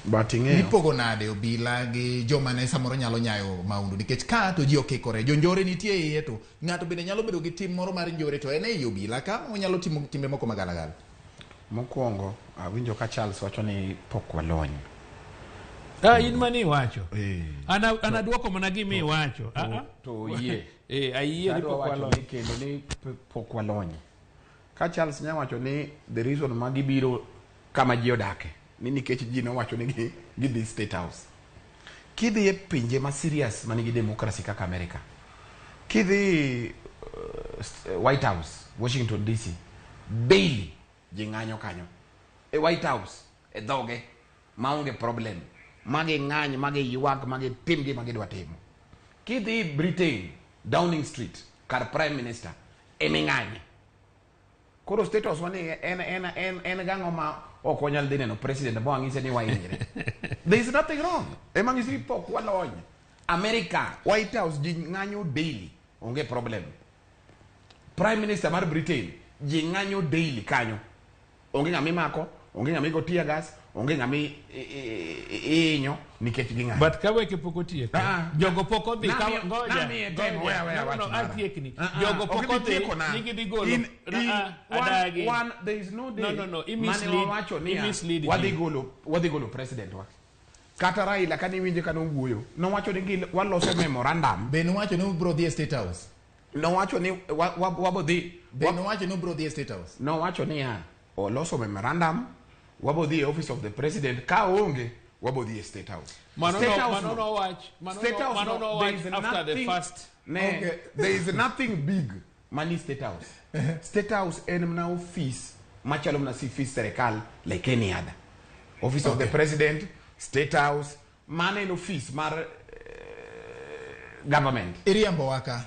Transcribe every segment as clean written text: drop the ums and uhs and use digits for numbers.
But ing'eyo Nipogo nade obila gi joma ne samoro nyalo nyayo maundu? Nikech ka to ji okikore, jonjore nitie iye, to ng'ato bende nyalo bedo gi tim moro mar njore, to en ei obila ka onyalo timo timbe moko magalagala. Mokwongo awinjo ka Charles wacho ni pok walony. Ah, in mani iwacho. Eh. Ana aduoko mana gima iwacho. Ah, ah. To yie. Eh, ayie ni Adwa pok wacho walony. ni kendo ni pok walony. Ka Charles nya wacho ni the reason ma gibiro kama ji odake ni nikech ji nowacho ni gidhi State House. Kidhi e pinje ma serious manigi democracy kaka America, kidhi White House, Washington DC, daily ji ng'anyo kanyo. E White House, e dhoge, maonge problem. Magi ng'any, magi ywak, magi tim gima gidwa timo. Kidhi Britain, Downing Street, kar Prime Minister, eming'anye. Koro State House wani en gang'o ma ok wanyal dhi neno president ma wang'ise ni wahinyre? There is nothing wrong. Ema ng'isi ni pok walony. America, White House ji ng'anyo daily, onge problem. Prime Minister mar Britain ji ng'anyo daily kanyo. Onge ng'ama imako, onge ng'ama igo tear gas, onge ng'ama ihinyo nikech ging'anyo. But ka weke pok otieko. Ah. Jogo pok odhi ka ngoja. Namiye time, Ngoja. weya, weya, No, no, wach mara. atiekni. Ah, ah, Jogo ok pok ibi odhi tieko na. ni gidhi golo. In, Ah, adagi. one, there is no day No, mane wawacho niya, i mislead wadhi ji. golo president wa. Kata Raila kane iwinje kane owuoyo, nowacho ni waloso memorandum. Be nowacho ni ubiro dhi e State House? Nowacho ni wabo dhi. Be nowacho ni ubiro dhi e State House? Nowacho niya, oloso memorandum, wabo dhi e office of the president, ka onge, wabo dhi e State House. Mano State no, House mano no. no wach. Mano State no, House mano no, no there wach is after the nothing- first. Ne, Okay. there is nothing big mani State House. State House en mana office machalo mana si office serikal like any other. Office of the President, State House, mano en office mar government. Iriembo waka.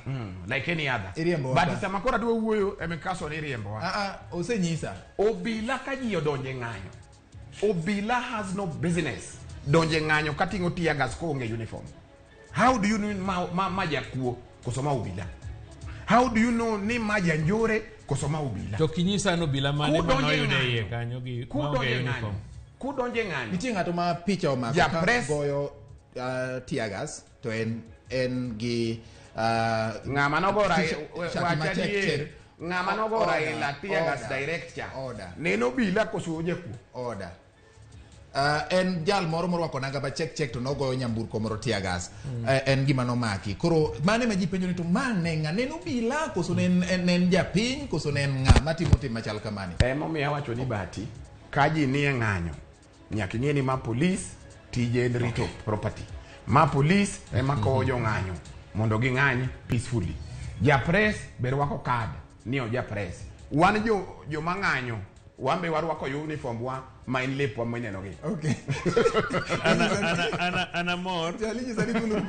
Like any other. Iriembo But waka. sama koro adwa wuoyo ema kaso ni iriembo wa. Ah, ah, osenyisa. Obila ka ji odonje ng'anyo. Obila has no business donje ng'anyo kating'o tear gas koonge uniform. How do you know ma jakuo koso ma obila? How do you know ni ma janjore koso ma obila? To kinyisa no obila mane Kudonje manoyude ng'anyo. iye kanyo gi maonge Kudonje ng'anyo. uniform. Kudonje ng'anyo. Nitie ng'ato ma picha omako Ja ka goyo tear gas to en gi ng'ama nogo shati wacha machek adier. chek. Ng'ama nogo Order, Raila tear gas order, direct cha. order. Neno obila koso jakuo? Order. En jal moro morwako nanga ma chek chek to nogoyo nyamburko moro tear gas. En gima nomaki. Koro mane ma ji penjo ni to ma ne ng'a? Ne en obila koso ne en japiny koso ne en ng'a matimo tim machal kamani? Emomiyo awacho ni Bati, ka ji nie ng'anyo, nyaka ing'e ni ma police tije en rito property. Ma police ema kowo jong'anyo mondo ging'any peacefully. Ja press be rwako card ni oja press. Wan joma ng'anyo, wan be warwako uniform wa ma en lepwa mineno gi. Okay. Ana mor. Jaliji sani golo